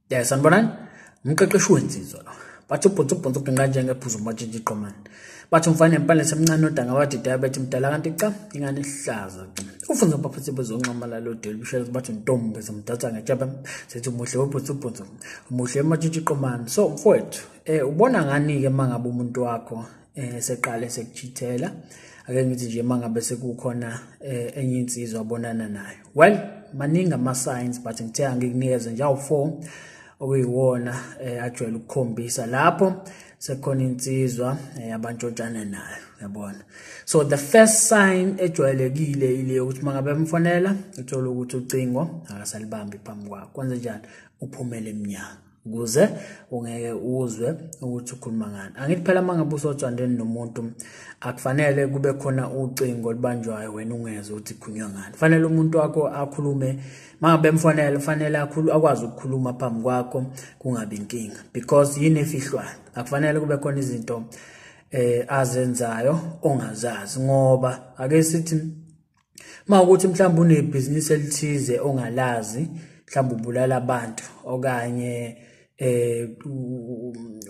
Yeah, sanibonani. Umqeqeshi wensizwa lo. Bathi ubhonso ubhonso uginqa njengephuzu umatshintshi iqomane. Bathi umfana empane semncane odanga wathi diabetes mdala kanti cha ingane ihlaza. Ufunza baphathe bezonxamala lo deli bishela bathi ntombi zamdatha ngetshebe sethi umuhle ubhonso ubhonso umuhle umatshintshi iqomane. So mfowethu ubona ngani ke mangabe umuntu wakho seqale sekuchithela, ake ngithi nje mangabe sekukhona enye insizwa abonana nayo. Well, maningi ama signs but ngithe angikunikeze nje awu4 okuyiwona ajwayele ukukhombisa lapho sekukhona insizwa abantshontshana nayo, uyabona. So the first sign ejwayelekile ile ukuthi mangabe emfonela uthola ukuthi ucingo akasalibambi phambi kwakho. Kwenze njani? Uphumele emnyango ukuze ungeke uzwe ukuthi ukhuluma ngani. Angithi phela mangabe usothandeni nomuntu akufanele kube khona ucingo olubanjwayo wena ungezwe ukuthi kukhulunywa ngani. Kufanele umuntu wakho akhulume, mangabe emfonela kufanele akwazi ukukhuluma phambi kwakho kungabi inkinga, because yini efihlwayo. Akufanele kube khona izinto azenzayo ongazazi, ngoba ake sithi mawukuthi mhlawumbe unebhizinisi elithize ongalazi, mhlawumbe ubulala abantu okanye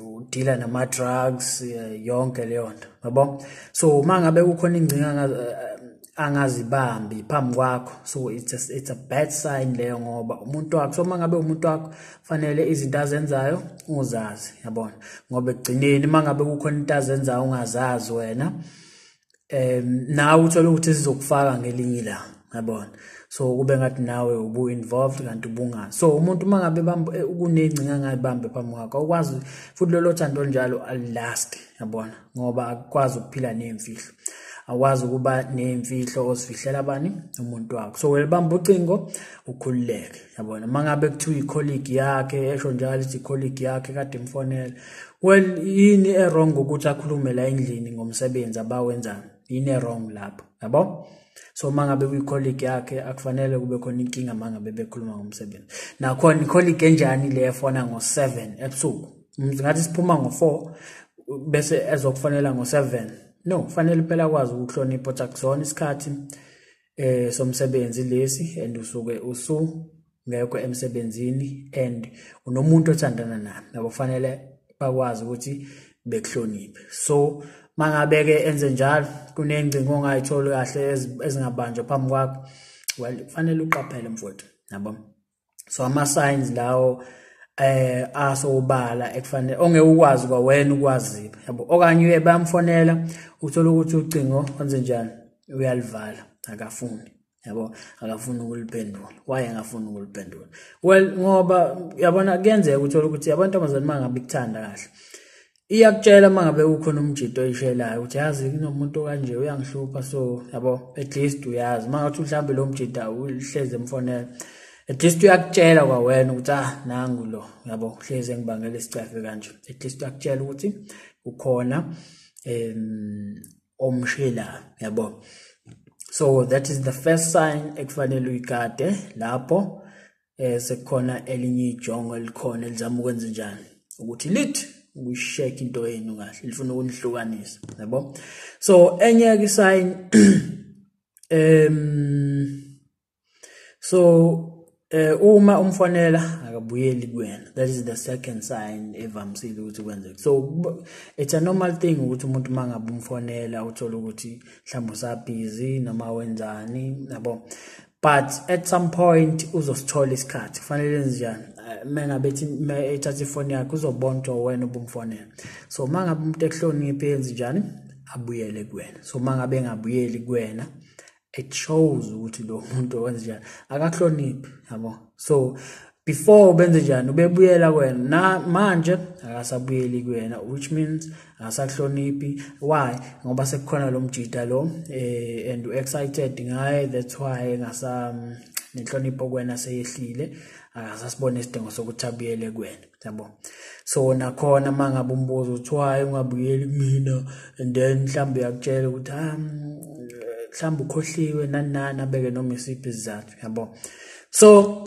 udila nama drugs, yonke leyo nto, yabo. So mangabe kukhona ingcinga angazibambi phambi kwakho, so it's a bad sign leyo, ngoba umuntu wakho, so mangabe umuntu wakho fanele izinto azenzayo uzazi, yabona, ngoba ekugcineni mangabe kukhona into azenzayo ungazazi wena, nawe uthola ukuthi sizokufaka ngelinye ilanga, yabona. So kube ngathi nawe ubu involved kanti ubungazi. So umuntu mangabe kunengcinga angayibambe phambi kwakho awukwazi, futhi lolo thando njalo alilast, yabona, ngoba akukwazi ukuphila nemfihlo, akwazi ukuba nemfihlo osifihlela bani umuntu wakho. So welibamba ucingo ukhululeke, yabona. Mangabe kuthiwa icolleague yakhe esho njalo ithi icolleague yakhe kade imfonela, well, yini e-wrong ukuthi akhulume la endlini ngomsebenzi abawenzayo? Yini e-wrong lapho, yabo? So mangabe kuyicolleague yakhe akufanele kube khona inkinga mangabe bekhuluma ngomsebenzi. Nakhona icolleague enjani le efona ngo7 ebusuku? Ngathi siphuma ngo4 bese ezokufonela ngo7. No, kufanele phela akwazi ukuhlonipha ukuthi akusona isikhathi somsebenzi lesi, and usuke usungekho emsebenzini and unomuntu othandana naye, yabo, kufanele bakwazi ukuthi bekuhloniphe. So mangabe ke enze njalo kunengcingo ongayitholi kahle ezingabanjwa phambi kwakho, well, kufanele uqaphele mfowethu, yabo. So ama signs lawo asobala ekufanele ongeke ukwazi kwawena ukwazi, yabo. Okanye uye bayamfonela uthola ukuthi ucingo wenze njani, uyalivala, akafuni, yabo, akafuni ukuliphendula. Why engafuni ukuliphendula? Well, ngoba yabona kuyenzeka uthola ukuthi abantu mangabe ikuthanda kahle iyakutshela mangabe ukhona umjito oyishelayo ukuthi yazi kunomuntu kanje uyangihlupha, so yabo, at least uyazi mangathi mhlambe lo mjita uhleze emfonela, at least uyakutshela kwawena ukuthi nangu lo, yabo, uhleze engibangela isicefe kanje. At least uyakutshela ukuthi ukhona omshela, yabo. So that is the first sign ekufanele uyigade lapho sekukhona elinye ijongo elikhona elizama ukwenza njani ukuthi lithi ukuyishake into yenu kahle, lifuna ukunihlukanisa, yabo. So enye ke sign so uma umfonela akabuyeli kuwena, that is the second sign evamisile ukuthi kwenzeke. So it's a normal thing ukuthi umuntu mangabe umfonela uthola ukuthi mhlawumbe usabhizi noma wenzani, yabo, but at some point uzosithola isikhathi kufanele enze njani. Mengabe ethi ethatha ifoni yakhe uzobona ukuthi wena ubumfonela. So mangabe umuntu ekuhloniphe yenze njani, abuyele kuwena. So mangabe engabuyeli kuwena, it shows ukuthi lo muntu wenze njani, akakuhloniphi, yabo. So before benze njani ubebuyela kuwena, na manje akasabuyeli kuwena, which means akasakuhloniphi. Why? Ngoba sekukhona lo mjita lo and excited ngaye, that's why engasa nenhlonipho kuwena seyehlile, akasasibona isidingo sokuthi abuyele kuwena, yabo. So nakhona mangabe umbuzo uthi why ungabuyeli kumina, and then mhlawumbe uyakutshela ukuthi mhlawumbe ukhohliwe nani nani, abeke noma isiphi isizathu, yabo. So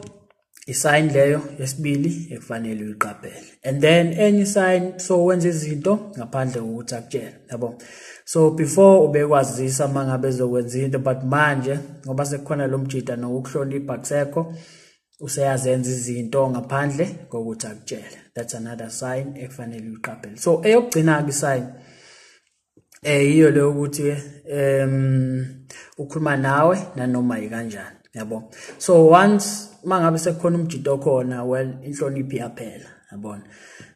isign leyo yesibili ekufanele uyiqaphele. And then any sign, so wenza izinto ngaphandle kokuthi akutshele, yabo. So before ubekwazisa mangabe ezokwenza into, but manje ngoba sekukhona lo mjida nokuhlonipha kusekho, Useyazenza izinto ngaphandle kokuthi akutshele. That's another sign ekufanele uyiqaphele. So eyokugcina-ke i-sign yiyo leyo ukuthi ukhuluma nawe nanoma yikanjani, yabo. So once mangabe sekukhona umjito okhona, well, inhlonipho iyaphela, yabona.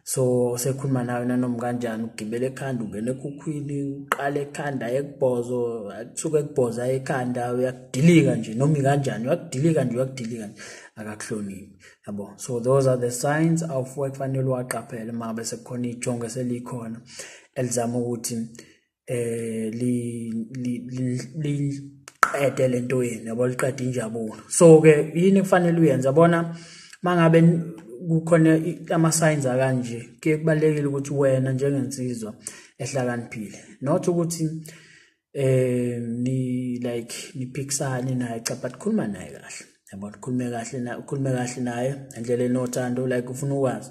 So sekhuluma nawe nanoma kanjani, ugibele ekhanda, ungena ekhukhwini, uqale ekhanda ekubhozo, kusuke ekubhoza ekhanda, uyakudilika nje noma ikanjani, uyakudilika nje, uyakudilika nje, akakuhloniphi, yabo. So those are the signs of ekufanele uwaqaphele uma ngabe sekukhona ijongo eselikhona elizama ukuthi liqede lento yenu, yabo, liqede injabulo. So ke yini kufanele uyenze, yabona, mangabe kukhona ama signs akanje, ke kubalekile ukuthi wena njengensizwa ehlakaniphile, not ukuthi ni like niphikisane naye, cha, but khuluma naye kahle, yabona, khulume kahle na, ukhulume kahle naye ngendlela enothando, like ufuna ukwazi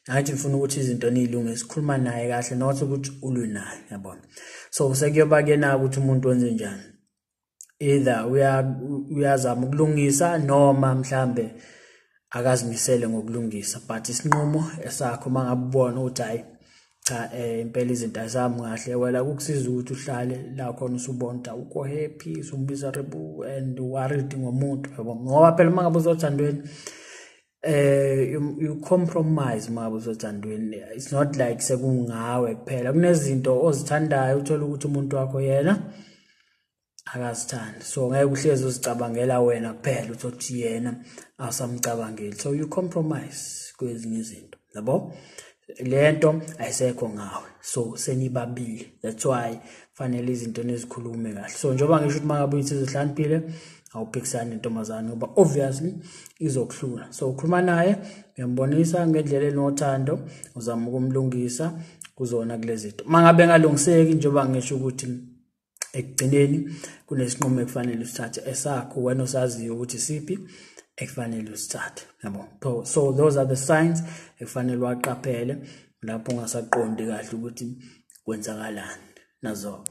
nathi ufuna ukuthi izinto niyilungise, khuluma naye kahle, not ukuthi ulwe naye, yabona. So sekuyoba ke na ukuthi umuntu wenze njani, either uyazama ukulungisa noma mhlambe akazimisele ngokulungisa, but isinqumo esakho. Mangabe ubona ukuthi hayi cha, impela izinto azami kahle, wena kukusiza ukuthi uhlale la khona usubona ukuthi awukho happy, usu-miserable and worried ngomuntu, yabo, ngoba phela mangabe uzothandweni you compromise. Mangabe uzothandweni, it's not like sekungawe kuphela, kunezinto ozithandayo, uthola ukuthi umuntu wakho yena akazithandi, so ngeke uhlezi uzicabangela wena kuphela, uthi yena awusamcabangeli. So you compromise kwezinye izinto, yabo. Lento ayisekho ngawe, so senibabili, that's why fanele izinto nizikhulume kahle. So njengoba ngisho ukuthi mangabe uyinsizwa ehlakaniphile, awuphikisani nentombazane, ngoba obviously izokuhlula. So ukhuluma naye, uyambonisa ngendlela enothando, uzama ukumlungisa kuzona kulezi zinto. Mangabe engalungiseki, njengoba ngisho ukuthi ekugcineni kunesinqumo ekufanele usithathe esakho wena osaziyo ukuthi siphi ekufanele usithathe, yabo. So those are the signs ekufanele waqaphele lapho ungasaqondi kahle ukuthi kwenzakalani nazo.